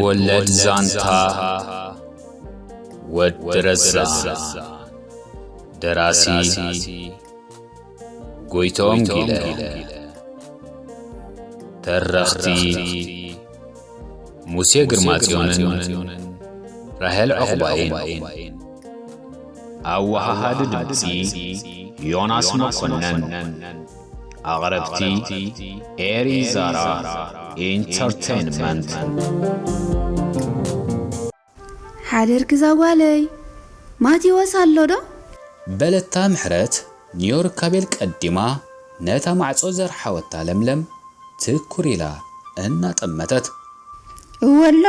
ወለድ ዛንታ ወዲ ረዛ። ደራሲ ጎይቶም ጊለ። ተረኽቲ ሙሴ ግርማጽዮንን ራሄል ዑቕባይን። ኣወሃሃዲ ድምጺ ዮናስ መኮነን። ኣቕረብቲ ኤሪ ዛራ ኢንተርቴይንመንት። ሓደርኪ ዛጓለይ፣ ማቴዎስ ኣሎ ዶ? በለታ ምሕረት ንዮርካቤል ቀዲማ ነታ ማዕጾ ዘርሓወታ ለምለም ትኩር ኢላ እናጠመተት። እወ ኣሎ፣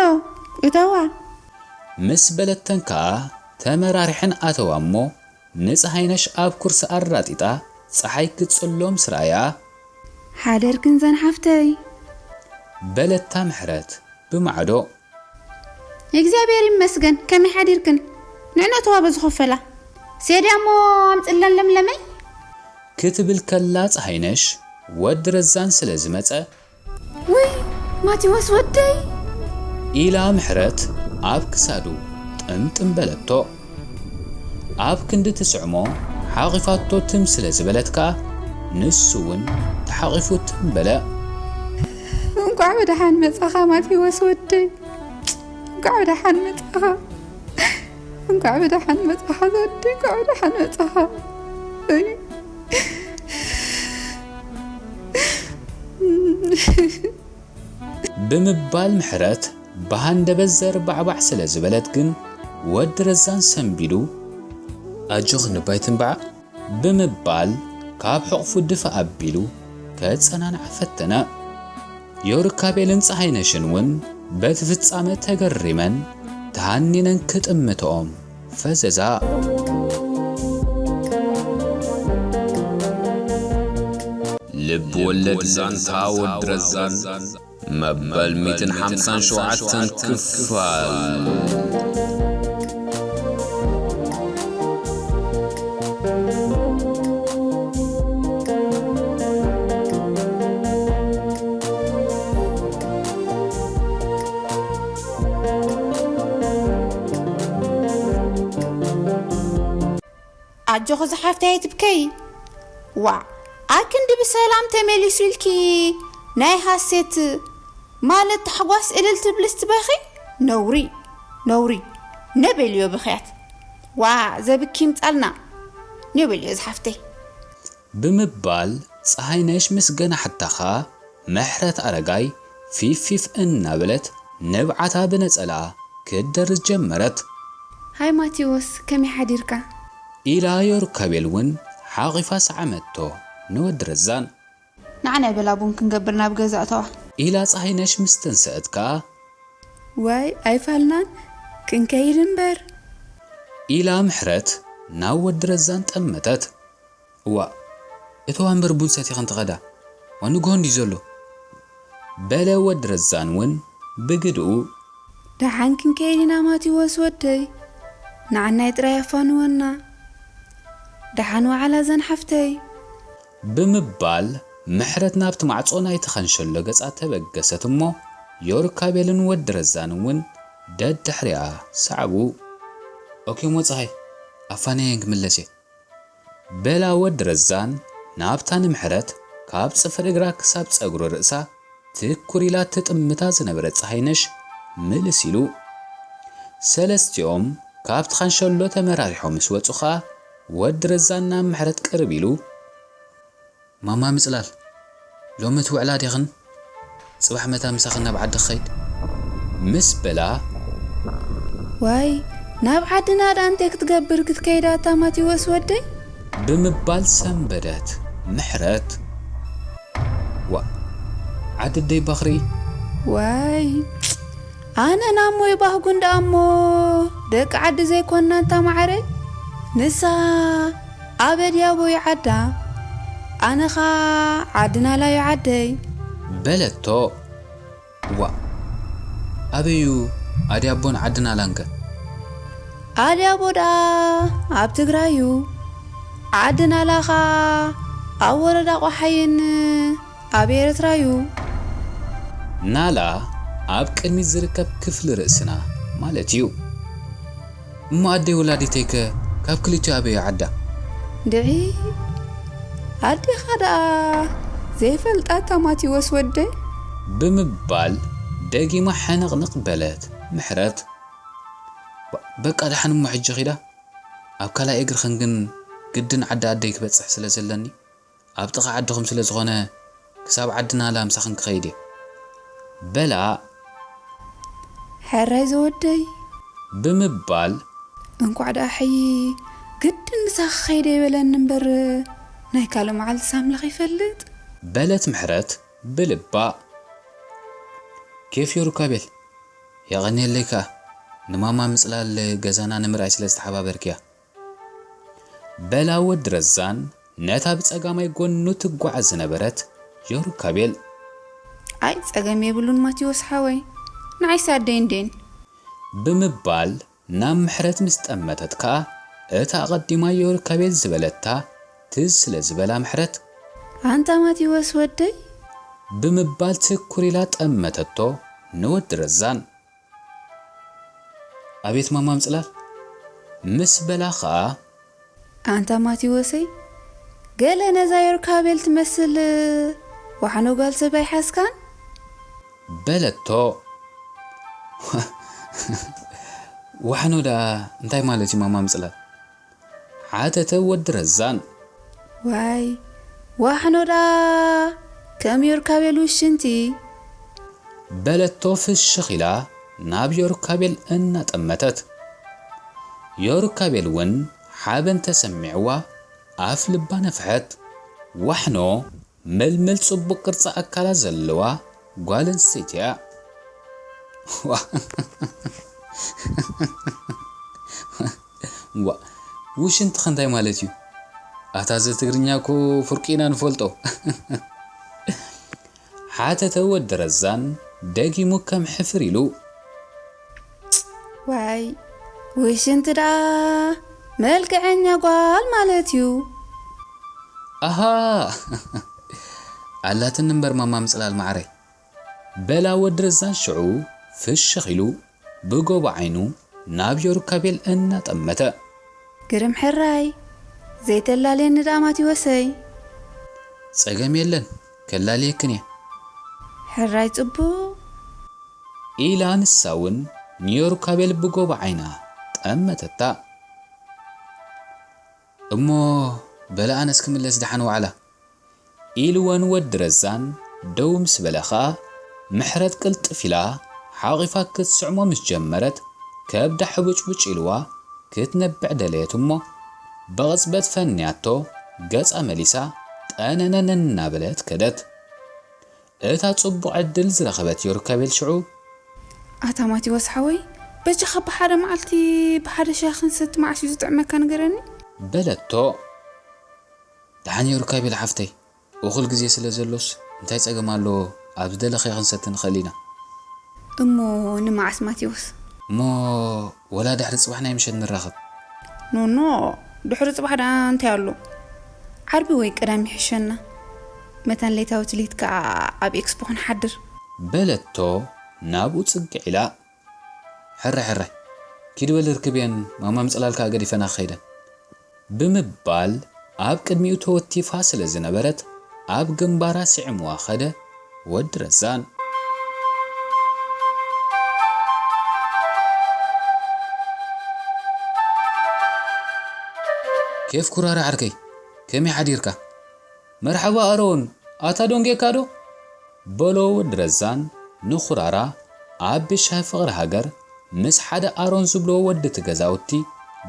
እተዋ። ምስ በለተን ከኣ ተመራሪሐን ኣተዋ እሞ ንጸሃይነሽ ኣብ ኩርሲ ኣራጢጣ ጸሓይ ክትጽሎ ምስ ረኣያ። ሓደርክን ዘን ሓፍተይ። በለታ ምሕረት ብማዕዶ። እግዚኣብሔር ይመስገን፣ ከመይ ሓዲርክን? ንዕነተዋ በዝኾፈላ። ሴድያ እሞ ኣምጽለን ለምለመይ? ክትብል ከላ ጸሃይነሽ ወዲ ረዛን ስለ ዝመጸ። ውይ ማቴዎስ ወደይ! ኢላ ምሕረት ኣብ ክሳዱ ጥምጥም በለቶ። ኣብ ክንዲ ትስዕሞ ሓቒፋቶ ትም ስለ ዝበለት ከኣ ንሱ እውን ተሓቒፉ ትም በለ። እንቋዕ ብደሓን መጻኻ ማቴዎስ ወደይ፣ እንቋዕ ብደሓን መጻኻ፣ እንቋዕ ብደሓን መጻኻ ዘወደይ፣ እንቋዕ ብደሓን መጻኻ። እይ። ብምባል ምሕረት ብሃንደበት ዘርባዕባዕ ስለ ዝበለት ግን ወዲ ረዛን ሰንቢዱ። ኣጆኽን ንባይ ትንባዓ ብምባል ካብ ሕቑፉ ድፍእ ኣቢሉ ከጸናንዓ ፈተነ። ዮርካቤልን ጸሃይነሽን እውን በቲ ፍጻመ ተገሪመን ተሃኒነን ክጥምትኦም ፈዘዛ። ልብ ወለድ ዛንታ ወዲ ረዛን መበል ሚእትን ሓምሳን ሸውዓተን ክፋል። ኣጆኺ ዝሓፍተይ ኣይትብከዪ። ዋእ ኣክንዲ ብሰላም ተመሊሱ ኢልኪ ናይ ሃሴት ማለት ታሕጓስ እልል ትብልስ ትበኺ? ነውሪ ነውሪ። ነበልዮ ብኽያት። ዋእ ዘብኪ ይምጻልና። ነበልዮ ዝሓፍተይ። ብምባል ጸሃይነሽ ምስ ገናሕታ ኸኣ ምሕረት ኣረጋይ ፊፍ ፊፍ እናበለት ንብዓታ ብነጸላኣ ክትደርዝ ጀመረት። ሃይ ማቴዎስ ከመይ ሓዲርካ? ኢላ ዮርካቤል እውን ሓቒፋ ሰዓመቶ ንወዲ ረዛን። ንዓ ናይ በላ ቡን ክንገብር ናብ ገዛ እተዋ። ኢላ ጸሃይነሽ ምስ ተንስአት ከኣ። ዋይ ኣይፋልናን ክንከይድ እምበር። ኢላ ምሕረት ናብ ወዲ ረዛን ጠመተት። እዋእ እተዋ እምበር ቡን ሰቲኽን ትኸዳ። ዋእ ንግሆ እንድዩ ዘሎ። በለ ወዲ ረዛን እውን ብግድኡ። ደሓን ክንከይድ ኢና ማቴዎስ ወደይ። ንዓናይ ጥራይ ኣፋንወና። ደሓን ወዓላ ዘን ሓፍተይ። ብምባል ምሕረት ናብቲ ማዕጾ ናይቲ ኻንሸሎ ገጻ ተበገሰት እሞ ዮርካቤልን ወዲ ረዛን እውን ደድሕሪኣ ሰዓቡ። ኦኬ እሞ ጸሃይ ኣፋንየን ክምለስ እየ። በላ ወዲ ረዛን ናብታ ንምሕረት ካብ ጽፍሪ እግራ ክሳብ ጸጉሪ ርእሳ ትኩር ኢላ ትጥምታ ዝነበረት ጸሃይነሽ ምልስ ኢሉ። ሰለስቲኦም ካብቲ ኻንሸሎ ተመራሪሖም ምስ ወጹ ኸኣ ወዲ ረዛን ናብ ምሕረት ቅርብ ኢሉ። ማማ ምጽላል፣ ሎሚ ትውዕላ ዲኽን? ጽባሕ መታ ምሳኽን ናብ ዓዲ ክኸይድ። ምስ በላ። ዋይ ናብ ዓድና ደኣ እንታይ ክትገብር ክትከይድ ኣታ ማቴዎስ ወደይ? ብምባል ሰንበደት ምሕረት። ዋእ ዓዲ ደይ ባኽሪ። ዋይ ኣነ ናሞይ ባህጉ እንዳ እሞ ደቂ ዓዲ ዘይኮና እንታ ማዓረይ ንሳ ኣበድያቦ እዩ ዓዳ ኣነኻ ዓዲ ናላ እዩ ዓደይ። በለቶ። ዋእ ኣበይ እዩ ኣድያቦን ዓዲ ናላንከ? ኣድያቦ ደኣ ኣብ ትግራይ እዩ ዓዲ ናላ ኸኣ ኣብ ወረዳ ቆሓይን ኣብ ኤርትራ እዩ። ናላ ኣብ ቅድሚት ዝርከብ ክፍሊ ርእስና ማለት እዩ። እሞ ኣደይ ወላዲተይከ ካብ ክልቲኡ ኣበይ ዓዳ? ድዒ ኣዴኻ ደኣ ዘይፈልጣ እታ ማቴዎስ ወደይ? ብምባል ደጊማ ሕንቕንቕ በለት ምሕረት። በቃ ደሓን እሞ ሕጂ ኺዳ፣ ኣብ ካልኣይ እግርኽን ግን ግድን ዓዲ ኣደይ ክበጽሕ ስለ ዘለኒ ኣብ ጥቓ ዓድኹም ስለ ዝኾነ ክሳብ ዓድና ላምሳኽን ክኸይድ እየ በላ። ሕራይ ዘወደይ ብምባል እንኳዕ ደኣ ሕይ ግድን ምሳኺ ኸይደ ይበለኒ እምበር ናይ ካልእ መዓልቲ ሳምላኽ ይፈልጥ። በለት ምሕረት ብልባ። ኬፍ ዮሩካቤል፣ የቐንየለይ ከኣ ንማማ ምጽላል ገዛና ንምርኣይ ስለ ዝተሓባበርክያ። በላ ወዲ ረዛን ነታ ብጸጋማይ ጎኑ ትጓዓዝ ዝነበረት ዮሩካቤል። ኣይ ጸገም የብሉን ማቴዎስ ሓወይ፣ ንዓይሲ ኣደይ እንዴን። ብምባል ናብ ምሕረት ምስ ጠመተት ከኣ እታ ኣቐዲማ ዮሩካቤል ዝበለታ ትዝ ስለ ዝበላ ምሕረት። ኣንታ ማቴዎስ ወደይ። ብምባል ትኩር ኢላ ጠመተቶ ንወዲ ረዛን። ኣቤት ማማ ምጽላል ምስ በላ ኸኣ። ኣንታ ማቴዎሰይ፣ ገለ ነዛ ዮርካቤል ትመስል ዋሕኖ ጓል ሰብ ኣይሓዝካን? በለቶ። ዋሕኖ ደኣ እንታይ ማለት እዩ ማማ ምጽላል? ሓተተ ወዲ ረዛን። ዋይ፣ ዋሕኖ ደኣ ከም ዮርካቤል ውሽንቲ። በለቶ ፍሽኽ ኢላ ናብ ዮርካቤል እናጠመተት። ዮርካቤል እውን ሓበን ተሰሚዕዋ ኣፍ ልባ ነፍሐት። ዋሕኖ ምልምል ጽቡቕ ቅርጺ ኣካላ ዘለዋ ጓል ኣንስተይቲ እያ። ዋ፣ ዋ፣ ውሽንትኸ እንታይ ማለት እዩ? ኣታ እዚ ትግርኛ እኮ ፍርቂ ኢና ንፈልጦ። ሓተተ ወዲ ረዛን ደጊሙ ከም ሕፍር ኢሉ። ዋይ፣ ውሽንቲ ደኣ መልክዐኛ ጓል ማለት እዩ። ኣሃ፣ ኣላትኒ እምበር ማማ ምጽላል ማዕረይ። በላ ወዲ ረዛን ሽዑ ፍሽኽ ኢሉ ብጎቦ ዓይኑ ናብ ዮሩካቤል እናጠመተ። ግርም ሕራይ፣ ዘይተላልየኒ ደኣ ማቴዎሰይ። ጸገም የለን፣ ከላልየክን እየ። ሕራይ ጽቡቕ። ኢላ ንሳ እውን ንዮሩካቤል ብጎቦ ዓይና ጠመተታ። እሞ በለ ኣነስ ክምለስ ደሓን ዋዕላ። ኢልወን ወዲ ረዛን ደው ምስ በለ ኸኣ፣ ምሕረት ቅልጥፍ ኢላ ሓቒፋ ክትስዕሞ ምስ ጀመረት፣ ከብዳ ሕቡጭቡጭ ኢልዋ ክትነብዕ ደለየት እሞ፣ ብቕጽበት ፈንያቶ ገጻ መሊሳ ጠነነን እናበለት ከደት። እታ ጽቡቕ ዕድል ዝረኸበት ዮርካቤል ሽዑ፣ ኣታ ማቴዎስ ሓወይ፣ በጃኻ ብሓደ መዓልቲ ብሓደ ሻሂ ክንሰቲ መዓስ እዩ ዝጥዕመካ ንገረኒ? በለቶ። ደሓን ዮርካቤል ሓፍተይ፣ እኹል ግዜ ስለ ዘሎስ እንታይ ጸገም ኣለዎ? ኣብ ዝደለኽዮ ክንሰቲ ንኽእል ኢና። እሞ ንመዓስ ማቴዎስ? እሞ ወላ ድሕሪ ጽባሕ ናይ ምሸት ንራኸብ። ኖኖ፣ ድሕሪ ጽባሕ ደኣ እንታይ ኣሎ? ዓርቢ ወይ ቀዳም ይሕሸና። መታን ለይታዊት ሌት ከኣ ኣብ ኤክስፖ ክንሓድር። በለቶ ናብኡ ጽግዕ ኢላ። ሕራይ ሕራይ፣ ኪድ በል ርክብየን፣ ማማ ምጽላል ከኣ ገዲፈና ክኸይደን። ብምባል ኣብ ቅድሚኡ ተወቲፋ ስለ ዝነበረት ኣብ ግንባራ ስዒምዋ ኸደ ወዲ ረዛን። ኬፍ ኩራራ ዓርከይ፣ ከመይ ሓዲርካ? መርሓባ ኣሮን፣ ኣታ ዶንጌካ ዶ? በሎ ወዲ ረዛን ንኹራራ ኣብ ብሻሂ ፍቕሪ ሃገር ምስ ሓደ ኣሮን ዝብልዎ ወዲ እቲ ገዛውቲ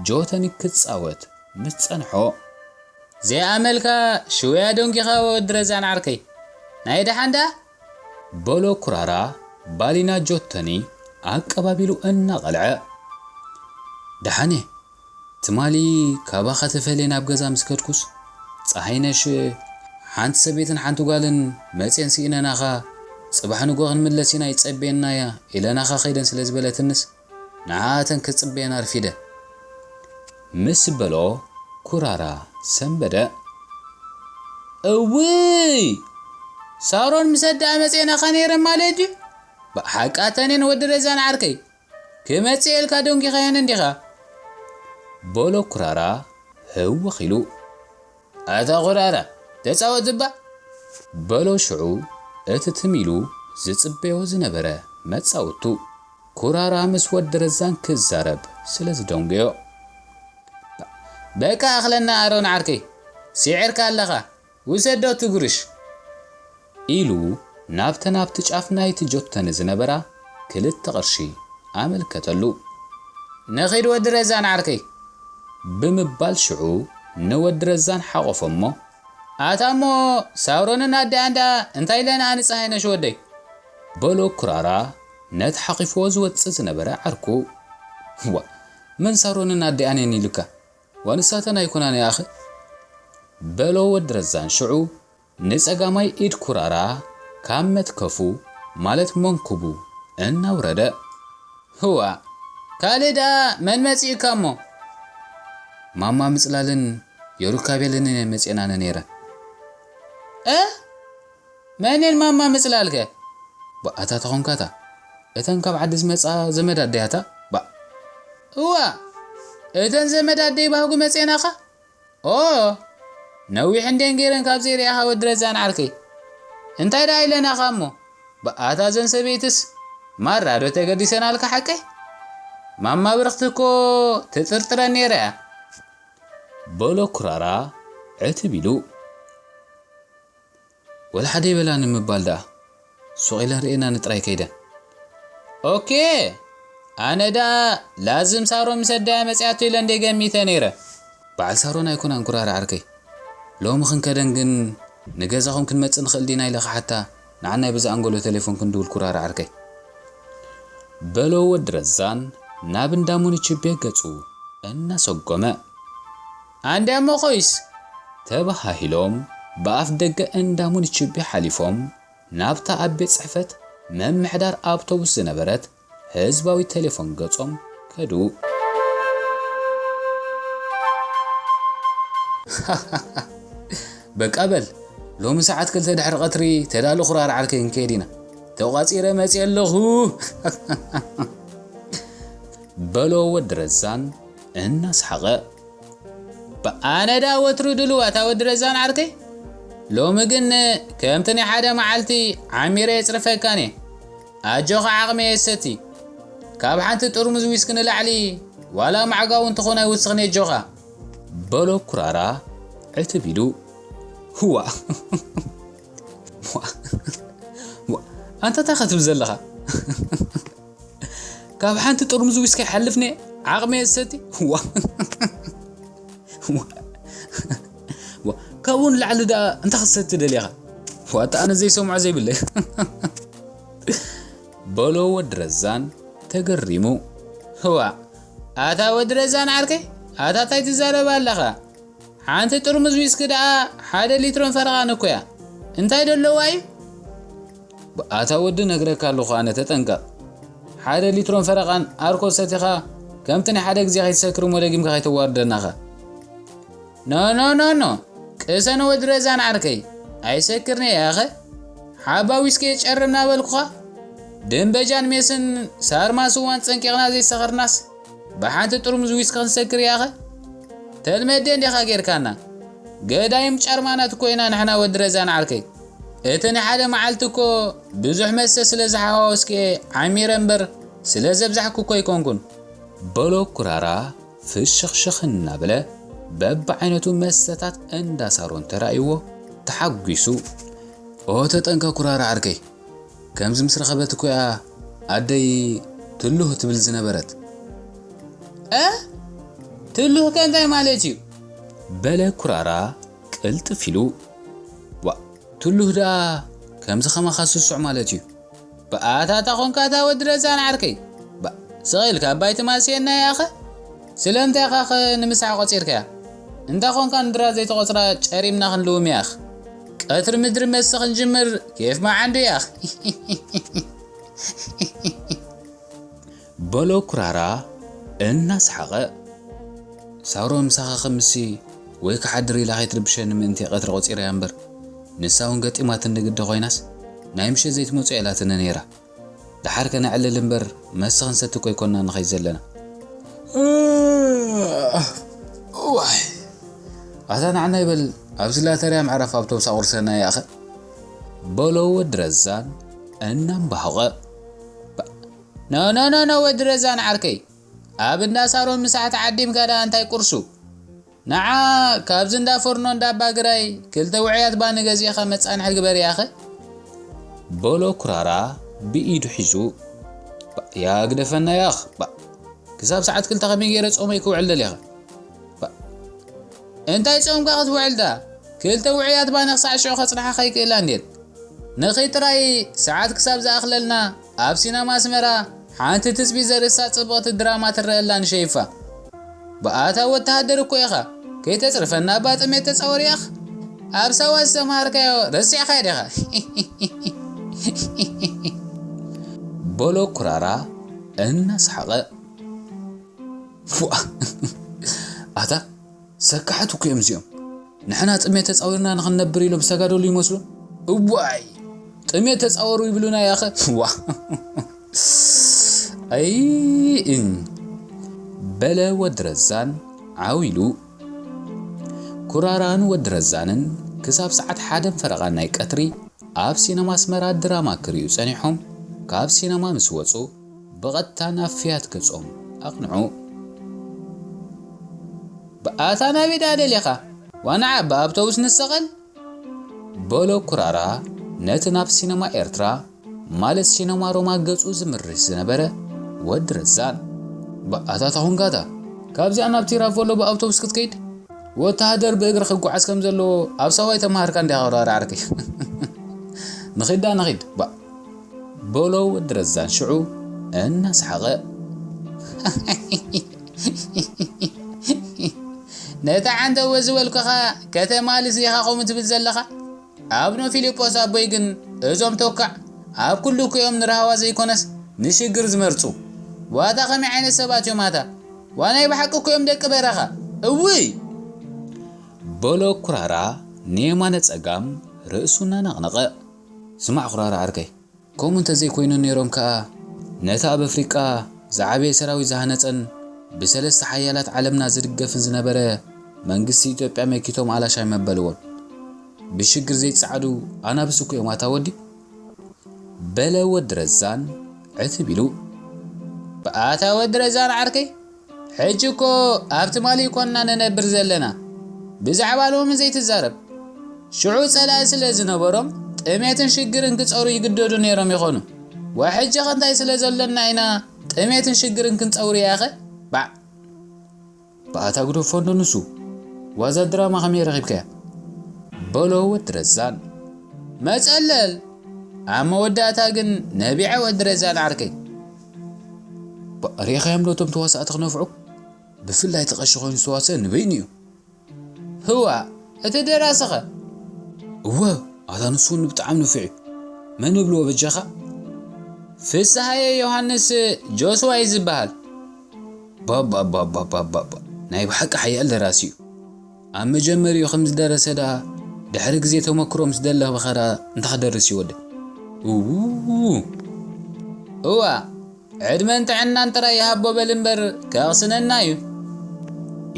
ጆተኒ ክጻወት ምስ ጸንሖ። ዘይኣመልካ ሽውያ ደንጊኻ ወዲ ረዛን ዓርከይ፣ ናይ ደሓን ደኣ? በሎ ኩራራ ባሊና ጆተኒ ኣቀባቢሉ እናቐልዐ። ደሓን እየ። ትማሊ ካባኻ ተፈልየ ናብ ገዛ ምስ ከድኩስ፣ ጸሃይነሽ ሓንቲ ሰበይትን ሓንቲ ጓልን መጽየን ስኢነናኻ፣ ጽባሕ ንግሆ ክንምለስ ኢና ይጸበየና እያ ኢለናኻ ከይደን ስለ ዝበለትንስ፣ ንዓኣተን ክጽበየን ኣርፊደ። ምስ በሎ ኩራራ ሰንበደ። እውይ! ሳሮን ምስ ኣደኣ መጽየናኻ ነይረን ማለት ድዩ? ብሓቃተኔን ወዲ ረዛን ዓርከይ፣ ክመጽእ ኢልካ ደንጊኻየን እንዲኻ? በሎ ኩራራ ህውኽ ኢሉ። ኣታ ኩራራ፣ ተጻወት እባ። በሎ ሽዑ እቲ ትም ኢሉ ዝጽበዮ ዝነበረ መጻውቱ። ኩራራ ምስ ወዲ ረዛን ክዛረብ ስለ ዝደንገዮ። በቃ ኣኽለና ኣሮን ዓርከይ፣ ስዒርካ ኣለኻ፣ ውሰዶ ትጉርሽ። ኢሉ ናብተን ኣብቲ ጫፍ ናይቲ ጆተኒ ዝነበራ ክልተ ቅርሺ ኣመልከተሉ። ንኺድ ወዲ ረዛን ዓርከይ። ብምባል ሽዑ ንወዲ ረዛን ሓቆፎ እሞ፣ ኣታ እሞ ሳሮንን ኣዲኣን ደኣ እንታይ ኢለንኣ ንጽሃይነሽ ወደይ? በሎ ኩራራ ነቲ ሓቂፍዎ ዝወጽእ ዝነበረ ዓርኩ። ዋ፣ መን ሳሮንን ኣዲኣንን ኢሉካ? ዋንሳተን ኣይኮናን ይኣኸ? በሎ ወዲ ረዛን ሽዑ ንጸጋማይ ኢድ ኩራራ ካብ መትከፉ ማለት መንኩቡ እናውረደ። ህዋ፣ ካልእ ደኣ መን መጺኡካ እሞ? ማማ ምጽላልን የሩካቤልን እየን መጺኤናነ ነይረን። እ? መን እየን ማማ ምጽላልከ? ባኣታ ተኾንካታ። እተን ካብ ዓዲ ዝመጻ ዘመድ ኣደያታ? ባ። እዋ፣ እተን ዘመድ ኣደይ ባህጉ መጺኤናኻ? ኦ፣ ነዊሕ እንዴን ገይረን ካብ ዘይሪኣኻ ወዲ ረዛን ዓርከይ። እንታይ ደኣ ኢለናኻ እሞ? ብኣታ ዘን ሰበይትስ ማራ ዶ ተገዲሰናልካ ሓቀይ? ማማ ብርኽቲ እኮ ትጥርጥረን ነይራ እያ። በሎ ኩራራ ዕትብ ኢሉ። ወላ ሓደ ይበላኒ ምባል ደኣ። ሱቕ ኢለን ርእየናኒ ጥራይ ከይደን። ኦኬ፣ ኣነ ደኣ ላዝም ሳሮን ምስ ኣደያ መጺኣቶ ኢለ እንደ ገሚተ ነይረ። በዓል ሳሮን ኣይኮናን ኩራራ ዓርከይ። ሎሚ ክንከደን ግን ንገዛኹም ክንመጽእ ንኽእል ዲና ኢለ ክሓታ ንዓናይ ብዛ ኣንጎሎ ቴሌፎን ክንድውል ኩራራ ዓርከይ። በሎ ወዲ ረዛን ናብ እንዳ ሙኒችቤ ገጹ እናሰጎመ። ኣንድያ እሞ ኮይስ? ተበሃሂሎም ብኣፍ ደገ እንዳ ሙኒችቤ ሓሊፎም ናብታ ኣብ ቤት ጽሕፈት ምምሕዳር ኣውቶቡስ ዝነበረት ህዝባዊ ቴሌፎን ገጾም ከዱ። በቃ በል፣ ሎሚ ሰዓት ክልተ ድሕሪ ቀትሪ ተዳሎ ኩራር ዓርከይ ክንከይድ ኢና። ተቋጺረ መጽየ ኣለኹ። በሎ ወዲ ረዛን እናሰሓቐ። ኣነ ደኣ ወትሩ ድሉው ኣታ ወዲ ረዛን ዓርከይ። ሎሚ ግን ከምቲ ናይ ሓደ መዓልቲ ዓሚረ የጽርፈካን እየ። ኣጆኻ ዓቕሚ እየ ዝሰቲ። ካብ ሓንቲ ጥርሙዝ ዊስኪ ንላዕሊ ዋላ ማዕጋው እንትኾን ኣይውስኽን እየ ኣጆኻ። በሎ ኩራራ ዕትብ ኢሉ። ህዋ። ዋ፣ ዋ፣ ኣንታ እንታይ ክትብል ዘለኻ? ካብ ሓንቲ ጥርሙዝ ዊስኪ ይሓልፍኒ ዓቕሚ እየ ዝሰቲ። ዋ። ዋ። ዋ። ካብኡ ንላዕሊ ደኣ እንታይ ክትሰቲ ደሊኻ? ዋጣ ኣነ ዘይሰምዖ ዘይብለይ። በሎ ወዲ ረዛን ተገሪሙ። ህዋ፣ ኣታ ወዲ ረዛን ዓርከይ፣ ኣታ እንታይ ትዛረብ ኣለኻ? ሓንቲ ጥርሙዝ ዊስኪ ደኣ ሓደ ሊትሮን ፈረቓን እኮ እያ። እንታይ ዶ ኣለዋ እዩ? ኣታ ወዲ ነግረካ ኣለኹ ኣነ ተጠንቀቕ። ሓደ ሊትሮን ፈረቓን ኣርኮ ሰቲኻ ከምቲ ናይ ሓደ ግዜ ከይትሰክር እሞ ደጊምካ ከይተዋርደናኻ። ኖ፣ ኖ፣ ኖ፣ ኖ። ቅሰን ወዲ ረዛን ዓርከይ። ኣይሰክርኒ እየ ኣኸ። ሓባ ዊስኪ ጨርምና በልኩኻ። ድንበጃን ሜስን ሳርማ ስዋን ጸንቂቕና ዘይሰኸርናስ ብሓንቲ ጥርሙዝ ዊስኪ ክንሰክር እያኸ? ተልመዴ እንዲኻ ጌርካና። ገዳይም ጨርማናት እኮ ኢና ንሕና ወዲ ረዛን ዓርከይ። እቲ ንሓደ መዓልቲ እኮ ብዙሕ መስተ ስለ ዝሓዋወስኩ እየ ዓሚረ እምበር ስለ ዘብዛሕኩ እኮ ኣይኮንኩን። በሎ ኩራራ ፍሽኽሽኽ እናበለ በብዓይነቱ መስተታት እንዳ ሳሮን ተራእይዎ ተሓጒሱ። ኦ ተጠንቀ ኩራራ ዓርከይ፣ ከምዚ ምስ ረኸበት እኮ እያ ኣደይ ትልህ ትብል ዝነበረት። እ? ትልህ ከ እንታይ ማለት እዩ? በለ ኩራራ ቅልጥፍ ኢሉ። ዋ፣ ትልህ ደኣ ከምዚ ከማኻ ስሱዕ ማለት እዩ። ብኣታ እታ ኾንካ እታ ወዲ ረዛን ዓርከይ። ባ፣ ስቕ ኢልካ ኣባይ ትማስየና ያኸ? ስለምንታይ ኢኻ ኸ ንምሳሕ ቆጺርካያ? እንታ ኾንካ ንድራ ዘይተቖጽራ ጨሪምና ክንልውም ያኽ። ቀትሪ ምድሪ መስኽ ንጅምር ኬፍ መዓንዱ ያኽ። በሎ ኩራራ እናሰሓቐ። ሳሮን ምሳኻ ከምሲ ወይ ክሓድር ኢላ ከይትርብሸኒ ምእንቲ ቀትሪ ቆጺረያ እምበር፣ ንሳ እውን ገጢማትኒ ግዲ ኮይናስ፣ ናይ ምሸት ዘይትመጹ ኢላትኒ ነይራ። ደሓር ከነዕልል እምበር መስተ ክንሰቲ እኮ ኣይኮንና ንኸይድ ዘለና። ዋይ፣ ኣታ ንዓና ይበል፣ ኣብዚ ላተርያ መዕረፊ ኣውቶቡስ ኣቑርሰና ይኣኸ። በሎ ወዲ ረዛን እናምባህቐ። ኖ፣ ኖ፣ ኖ፣ ኖ፣ ወዲ ረዛን ዓርከይ፣ ኣብ እንዳ ሳሮን ምሳሕ ተዓዲምካ ደኣ እንታይ ቁርሱ? ንዓ፣ ካብዚ እንዳ ፎርኖ እንዳ ኣባ ግራይ ክልተ ውዕያት ባኒ ገዚእኻ መጻንሒ ግበር ያኸ። በሎ ኩራራ ብኢዱ ሒዙ። ባ፣ ያ ግደፈና ያኽ፣ ባ፣ ክሳብ ሰዓት ክልተ ከመይ ገይረ ጾመይ ክውዕል ደሊኻ? ባ፣ እንታይ ጾምካ ክትውዕል ደኣ? ክልተ ውዕያት ባኒ ክሳዕ ሽዑ ከጽንሓኻ ይክእላ እንዴት? ንኺድ ጥራይ ሰዓት ክሳብ ዝኣኽለልና ኣብ ሲነማ ኣስመራ ሓንቲ ትጽቢት ዘርእስታ ጽብቕቲ ድራማ ትረኣየላ ንሸይፋ። ብኣታ ወተሃደር እኮ ኢኻ፣ ከይተጽርፈና እባ ጥሜት ተጻወር ያኽ። ኣብ ሳዋ ዝተምሃርካዮ ረሲዕካዮ ዲኻ? በሎ ኩራራ እናሰሓቐ። ፉእ! ኣታ ሰካሓት እኮ እዮም እዚኦም። ንሕና ጥሜት ተጻዊርና ንኽንነብር ኢሎም ዝተጋደሉ ይመስሉ። እዋይ! ጥሜት ተጻወሩ ይብሉና ያኸ። ዋ! ኣይ! እም። በለ ወዲ ረዛን ዓው ኢሉ። ኩራራን ወዲ ረዛንን ክሳብ ሰዓት ሓደን ፈረቓን ናይ ቀትሪ ኣብ ሲነማ ኣስመራ ድራማ ክርእዩ ጸኒሖም፣ ካብ ሲነማ ምስ ወጹ ብቐጥታ ናብ ፍያት ገጾም ኣቕንዑ። ብኣታ ናበይ ደኣ ደሊኻ? ዋንዓ ብኣውቶቡስ ንሰቐል? በሎ ኩራራ ነቲ ናብ ሲነማ ኤርትራ፣ ማለት ሲነማ ሮማ ገጹ ዝምርሽ ዝነበረ ወዲ ረዛን። ብኣታ ታኹንካታ፣ ካብዚኣ ናብ ቲራቮሎ ብኣውቶቡስ ክትከይድ? ወተሃደር ብእግሪ ክጓዓዝ ከም ዘለዎ ኣብ ሳዋ ኣይተምሃርካን ዲኻ ኩራራ ዓርከይ? ንኺድ ደኣ ንኺድ፣ ባ፣ በሎ ወዲ ረዛን ሽዑ እናሰሓቐ። ነታ ዓንተቦ ዝበልኩኻ ከተማ ልስ ኢኻ ከምኡ ትብል ዘለኻ? ኣቡነ ፊልጶስ ኣቦይ ግን እዞም ተኳዕ ኣብ ኩሉ እኮ እዮም ንራህዋ ዘይኮነስ ንሽግር ዝመርጹ። ዋታ ከመይ ዓይነት ሰባት እዮም ኣታ? ዋናይ ብሓቂ እኮ እዮም ደቂ በረኻ። እውይ! በሎ ኩራራ ንየማነ ጸጋም ርእሱ እናነቕነቐ። ስማዕ ኩራራ ዓርከይ፣ ከምኡ እንተዘይኮይኑ ነይሮም ከኣ፣ ነቲ ኣብ ኣፍሪቃ ዝዓበየ ሰራዊት ዝሃነጸን ብሰለስተ ሓያላት ዓለምና ዝድገፍን ዝነበረ መንግስቲ ኢትዮጵያ መኪቶም ኣላሽ ኣይመበልዎን። ብሽግር ዘይጸዓዱ ኣናብስ እኮ እዮም ኣታ ወዲ። በለ ወዲ ረዛን ዕትብ ኢሉ። ብኣታ ወዲ ረዛን ዓርከይ፣ ሕጂ እኮ ኣብ ትማሊ ይኮንና ንነብር ዘለና። ብዛዕባ ሎሚ ዘይትዛረብ። ሽዑ ጸላኢ ስለ ዝነበሮም ጥሜትን ሽግርን ክጸሩ ይግደዱ ነይሮም ይኾኑ። ወሕጂ ኸ እንታይ ስለ ዘሎና ኢና ጥሜትን ሽግርን ክንጸውር ያኸ? ባዕ! ብኣታ ግደፎ እንዶ ንሱ። ዋዛ ድራማ ከመይ ረኺብካያ? በሎ ወዲ ረዛን። መጸለል! ኣብ መወዳእታ ግን ነቢዐ ወዲ ረዛን ዓርከይ። ባ፣ ርኢኻዮም ዶ እቶም ተዋሳእቲ ክነፍዑ? ብፍላይ እቲ ቀሺ ኮይኑ ዝተዋስአ ንበይኑ እዩ። ህዋ፣ እቲ ደራሲ ኸ? እወ፣ ኣታ ንሱ እውን ብጣዕሚ ንፉዕ እዩ። መን ንብልዎ በጃኻ? ፍስሃየ ዮሃንስ ጆስዋ እዩ ዝበሃል። ባባባባባባ፣ ናይ ብሓቂ ሓያል ደራሲ እዩ። ኣብ መጀመሪኡ ከም ዝደረሰ ደኣ ድሕሪ ግዜ ተመክሮ ምስ ደለበኸ ደኣ እንታይ ክደርስ እዩ ወደይ? እዉ። እዋ፣ ዕድመን ጥዕናን ጥራይ ይሃቦ በል እምበር ከቕስነና እዩ።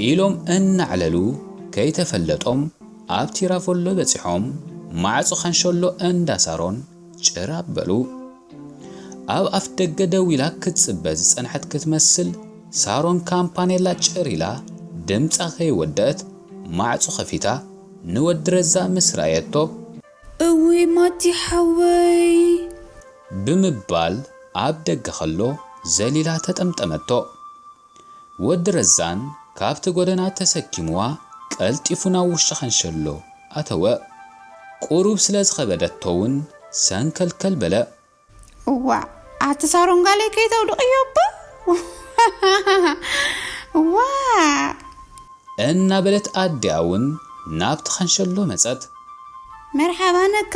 ኢሎም እናዕለሉ ከይተፈለጦም ኣብ ቲራቮሎ በጺሖም ማዕጾ ካንሸሎ እንዳ ሳሮን ጭር ኣበሉ። ኣብ ኣፍ ደገ ደው ኢላ ክትጽበ ዝጸንሐት ክትመስል ሳሮን ካምፓኔላ ጭር ኢላ ድምጻ ከይወደአት ማዕጾ ከፊታ ንወዲ ረዛ ምስ ረኣየቶ እውይ ማቲ ሓወይ ብምባል ኣብ ደገ ከሎ ዘሊላ ተጠምጠመቶ። ወዲ ረዛን ካብቲ ጎደና ተሰኪምዋ ቀልጢፉ ናብ ውሽጢ ኸንሸሎ ኣተወ። ቁሩብ ስለ ዝኸበደቶ እውን ሰንከልከል በለ። እዋእ፣ ኣቲ ሳሮን ጋለይ ከይተውድቕዮ እባ። እዋእ። እናበለት ኣዲኣ እውን ናብቲ ኸንሸሎ መጸት። መርሓባ ነካ፣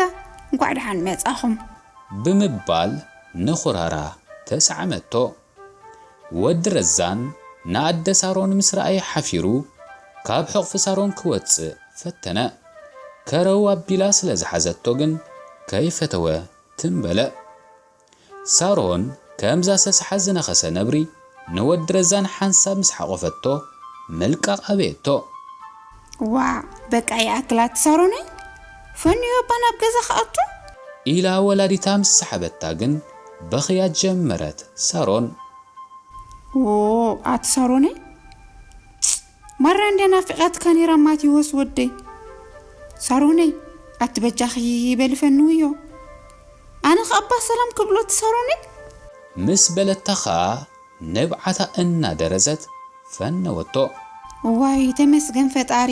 እንኳዕ ደሓን መጻኹም። ብምባል ንኹራራ ተሰዓመቶ። ወዲ ረዛን ንኣደ ሳሮን ምስ ረኣየ ሓፊሩ ካብ ሕቕፊ ሳሮን ክወጽእ ፈተነ። ከረው ኣቢላ ስለ ዝሓዘቶ ግን ከይፈተወ ትም በለ። ሳሮን ከምዛ ሰስሓ ዝነኸሰ ነብሪ ንወዲ ረዛን ሓንሳብ ምስ ሓቖፈቶ ምልቃቕ ኣበየቶ። ዋዕ በቃ ይኣክል ኣቲ ሳሮነይ፣ ፈንዩ እባ ናብ ገዛ ክኣቱ። ኢላ ወላዲታ ምስ ሰሓበታ ግን በኽያ ጀመረት ሳሮን። ዎ ኣቲ ሳሮነይ፣ ማራ እንድያ ናፊቓትካ ነይራ ማቴዎስ ወደይ። ሳሮነይ ኣቲ በጃኺ በሊ ፈንውዮ። ኣነ ከኣባ ሰላም ክብሎ እቲ ሳሮነይ። ምስ በለታ ኸኣ ንብዓታ እናደረዘት ፈነወቶ። እዋይ ተመስገን ፈጣሪ፣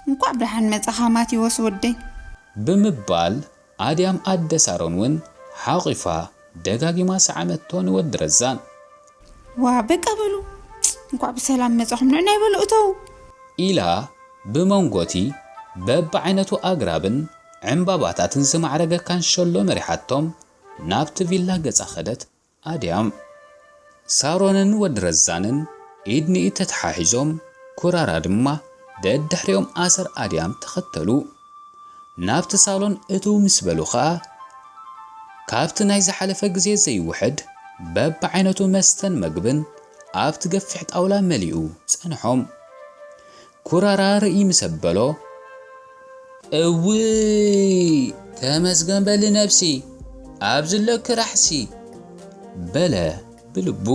እንኳዕ ብደሓን መጻኻ ማቴዎስ ወደይ። ብምባል ኣድያም ኣደ ሳሮን እውን ሓቒፋ ደጋጊማ ሰዓመቶ ንወዲ ረዛን። ዋ በቃ በሉ፣ እንኳዕ ብሰላም መጻኹም፣ ንዕናይ በሉ እተው። ኢላ ብመንጎቲ በብዓይነቱ ኣግራብን ዕምባባታትን ዝማዕረገ ካንሸሎ መሪሓቶም ናብቲ ቪላ ገጻ ኸደት ኣድያም። ሳሮንን ወዲ ረዛንን ኢድ ንኢድ ተተሓሒዞም፣ ኩራራ ድማ ደድሕሪኦም ኣሰር ኣድያም ተኸተሉ። ናብቲ ሳሎን እትው ምስ በሉ ኸኣ፣ ካብቲ ናይ ዝሓለፈ ግዜ ዘይውሕድ በብዓይነቱ መስተን መግብን ኣብቲ ገፊሕ ጣውላ መሊኡ ጸንሖም። ኩራራ ርእይ ምስ ኣበሎ፣ እውይ ተመስገን በሊ ነብሲ፣ ኣብዚ ኣለኪ ራሕሲ፣ በለ ብልቡ።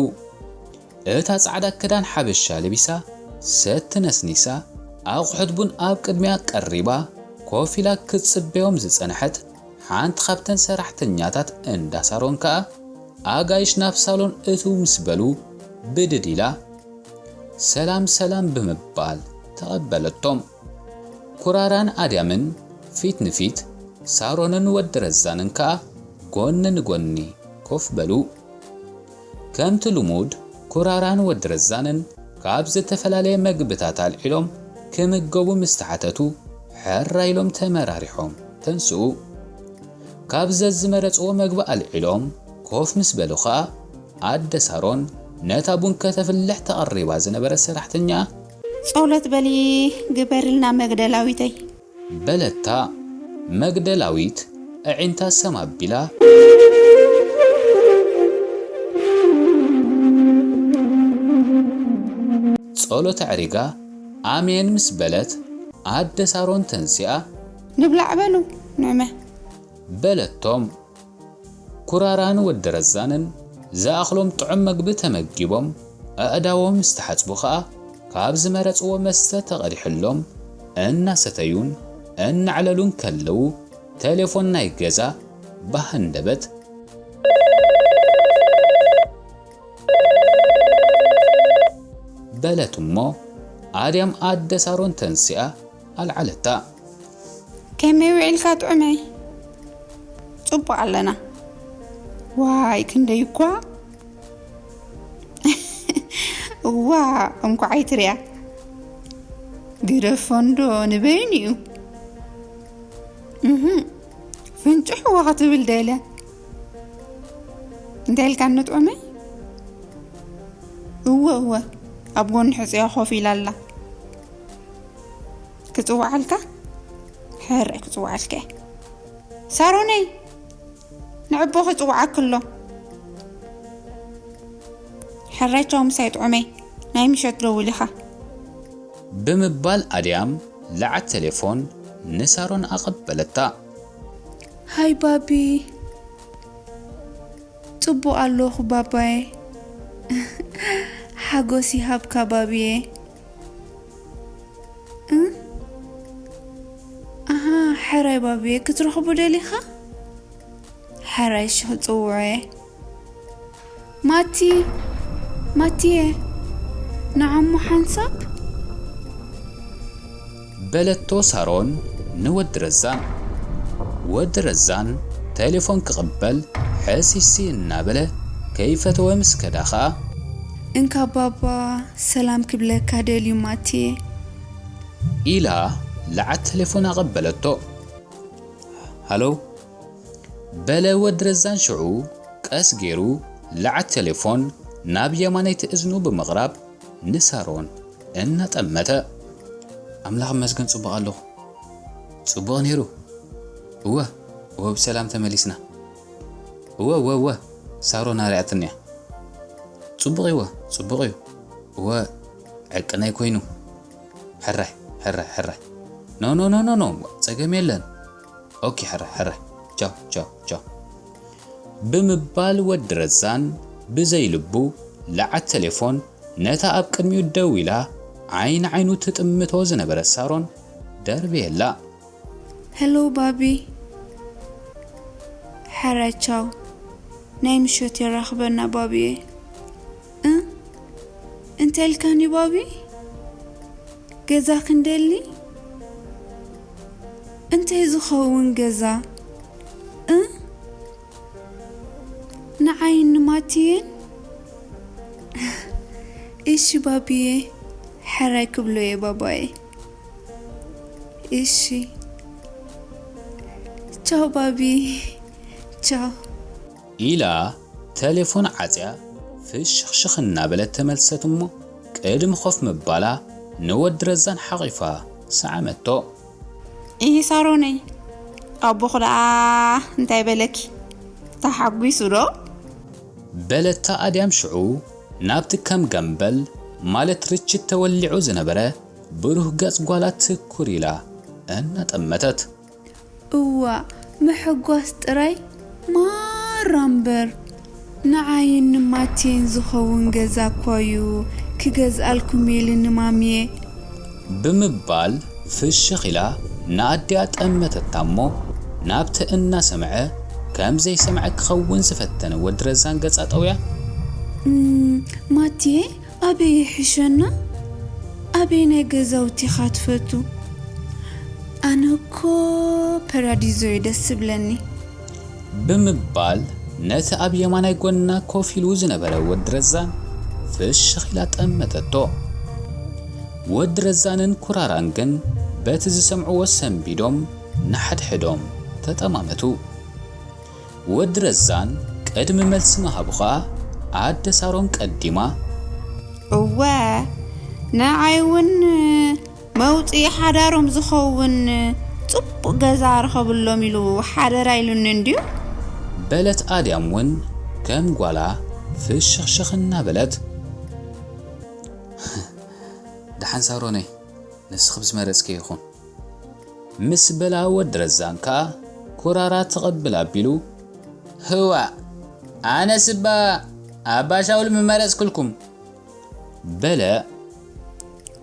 እታ ጻዕዳ ክዳን ሓበሻ ለቢሳ፣ ሰቲ ነስኒሳ፣ ኣቑሑት ቡን ኣብ ቅድሚኣ ቀሪባ፣ ኮፍ ኢላ ክትጽበዮም ዝጸንሐት ሓንቲ ካብተን ሰራሕተኛታት እንዳ ሳሮን ከኣ፣ ኣጋይሽ ናብ ሳሎን እትው ምስ በሉ፣ ብድድ ኢላ፣ ሰላም ሰላም ብምባል ተቐበለቶም። ኩራራን ኣድያምን ፊት ንፊት፣ ሳሮንን ወዲ ረዛንን ከኣ ጎኒ ንጎኒ ኮፍ በሉ። ከምቲ ልሙድ፣ ኩራራን ወዲ ረዛንን ካብ ዝተፈላለየ መግብታት ኣልዒሎም ክምገቡ ምስ ተሓተቱ፣ ሕራይ ኢሎም ተመራሪሖም ተንስኡ። ካብ ዘዝመረጽዎ መግቢ ኣልዒሎም ኮፍ ምስ በሉ ኸኣ፣ ኣደ ሳሮን ነታ ቡን ከተፍልሕ ተቐሪባ ዝነበረት ሰራሕተኛ፣ ጸሎት በሊ ግበርልና መግደላዊተይ። በለታ። መግደላዊት ኣዒንታ ሰም ኣቢላ፣ ጸሎት ኣዕሪጋ ኣሜን ምስ በለት፣ ኣደ ሳሮን ተንሲኣ፣ ንብላዕ በሉ ንዕመ። በለቶም። ኩራራን ወዲ ረዛንን ዝኣኽሎም ጥዑም መግቢ ተመጊቦም፣ ኣእዳዎም ምስ ተሓጽቡ ኸኣ፣ ካብ ዝመረጽዎ መስተ ተቐዲሕሎም፣ እናሰተዩን እናዕለሉን ከለዉ፣ ቴሌፎን ናይ ገዛ ብሃንደበት በለት እሞ፣ ኣድያም ኣደ ሳሮን ተንሲኣ ኣልዓለታ። ከመይ ውዒልካ ጥዑመይ? ጽቡቕ ኣለና። ዋይ ክንደይ እኳ። እዋ እንኳዓይ ትሪኣ። ግደፎ እንዶ ንበይኑ እዩ። እህ፣ ፍንጭሕ እዋ ክትብል ደልያ። እንታይ ኢልካ ንጥዑመይ? እወ እወ፣ ኣብ ጎኒ ሕጽያ ኮፍ ኢላ ኣላ። ክጽውዓልካ? ሕራይ ክጽውዓልካ እየ። ሳሮነይ፣ ንዕቦ ክጽውዓኪ ኣሎ። ሕራይ ቻው ምሳይ ጥዑመይ፣ ናይ ምሸት ደውል ኢኻ። ብምባል ኣድያም ለዓት ቴሌፎን ንሳሮን ኣቐበለታ። ሃይ ባቢ። ጽቡቕ ኣለኹ ባባየ። ሓጎስ ይሃብካ ባብየ። እ? ኣሃ፣ ሕራይ ባብየ ክትረኽቦ ደሊኻ? ሕራይ እሺ ክጽውዖ እየ። ማቲ፣ ማቲየ፣ ንዓሞ ሓንሳብ። በለቶ ሳሮን ንወዲ ረዛን። ወዲ ረዛን ቴሌፎን ክቕበል ሕሲሲ እናበለ ከይፈተወ ምስ ከዳ ኸኣ፣ እንካ ባባ ሰላም ክብለካ ደልዩ ማቲየ። ኢላ ለዓት ቴሌፎን ኣቐበለቶ። ሃሎ በለ ወዲ ረዛን ሽዑ ቀስ ገይሩ ለዓት ቴሌፎን ናብ የማነይቲ እዝኑ ብምቕራብ ንሳሮን እናጠመተ። ኣምላኽ ይመስገን ጽቡቕ ኣለኹ። ጽቡቕ ነይሩ። እወ እወ ብሰላም ተመሊስና። እወ እወ እወ ሳሮን ኣርያትንያ። ጽቡቕ እወ፣ ጽቡቕ እዩ። እወ፣ ዕቅነይ ኮይኑ። ሕራይ፣ ሕራይ፣ ሕራይ። ኖ፣ ኖ፣ ኖ፣ ኖ፣ ኖ፣ ጸገም የለን። ኦኬ፣ ሕራይ፣ ሕራይ። ቻው፣ ቻው፣ ቻው። ብምባል ወዲ ረዛን ብዘይ ልቡ ለዓት ቴሌፎን ነታ ኣብ ቅድሚኡ ደው ኢላ ዓይኒ ዓይኑ ትጥምቶ ዝነበረት ሳሮን ደርብየላ። ሄሎ ባቢ። ሕራይ ቻው። ናይ ምሸት የራኽበና ባቢየ። እ እንታይ ኢልካኒ ባቢ? ገዛ ክንደሊ? እንታይ ዝኸውን ገዛ? እ ንዓይን ንማቲየን? እሺ ባቢየ፣ ሕራይ ክብሎ እየ ባባየ። እሺ ቻው ባቢ፣ ቻው። ኢላ ቴሌፎን ዓጽያ ፍሽኽሽኽ እናበለት ተመልሰት እሞ ቅድሚ ኮፍ ምባላ ንወዲ ረዛን ሓቒፋ ሰዓመቶ። ኢሂ ሳሮነይ፣ ኣቦኹ ደኣ እንታይ በለኪ? ተሓጒሱ ዶ? በለታ ኣድያም ሽዑ ናብቲ ከም ገምበል ማለት ርችት ተወሊዑ ዝነበረ ብሩህ ገጽ ጓላ ትኩር ኢላ እናጠመተት። እዋእ ምሕጓስ ጥራይ ማራ እምበር፣ ንዓይን ንማቴን ዝኸውን ገዛ እኳ እዩ ክገዝኣልኩም ኢልኒ ማምየ። ብምባል ፍሽኽ ኢላ ንኣዲኣ ጠመተታ እሞ ናብቲ እናሰምዐ ከም ዘይሰምዐ ክኸውን ዝፈተነ ወዲ ረዛን ገጻ ጠውያ። ማቴ ኣበይ ይሕሸና? ኣበይ ናይ ገዛውቲ ኢኻ ትፈቱ? ኣነ እኮ ፐራዲዞ እዩ ደስ ዝብለኒ። ብምባል ነቲ ኣብ የማናይ ጎና ኮፍ ኢሉ ዝነበረ ወዲ ረዛን ፍሽኽ ኢላ ጠመተቶ። ወዲ ረዛንን ኩራራን ግን በቲ ዝሰምዕዎ ሰንቢዶም ንሓድሕዶም ተጠማመቱ። ወዲ ረዛን ቅድሚ መልሲ ምሃቡ ኸኣ ኣደ ሳሮን ቀዲማ። እወ ንዓይ እውን መውፅኢ ሓዳሮም ዝኸውን ፅቡቕ ገዛ ርኸብሎም ኢሉ ሓደራ ኢሉኒ እንድዩ። በለት ኣድያም እውን ከም ጓላ ፍሽኽሽኽ እናበለት። ደሓን ሳሮነይ ንስኺ ብዝመረፅኪ ይኹን። ምስ በላ ወዲ ረዛን ከኣ ኩራራ ትቕብል ኣቢሉ። ህዋ ኣነስ እባ ኣባሻውል ምመረፅክልኩም። በለ።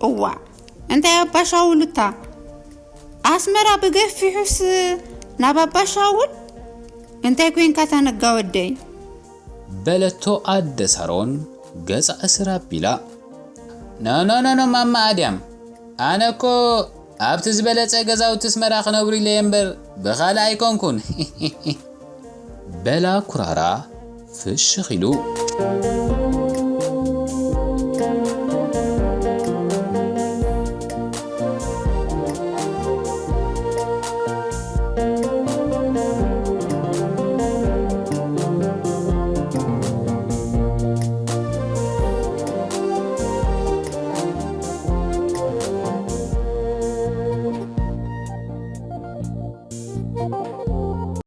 እዋ እንታይ ኣባሻውል እታ ኣስመራ ብገፊሑስ ናብ ኣባሻውል እንታይ ኮንካ ታነጋ ወደይ? በለቶ ኣደ ሳሮን ገጻ እስር ኣቢላ። ኖኖኖኖ ማማ ኣድያም ኣነ እኮ ኣብቲ ዝበለጸ ገዛውቲ ኣስመራ ክነብሩ ኢለ እምበር ብኻልእ ኣይኮንኩን። በላ ኩራራ ፍሽኽ ኢሉ።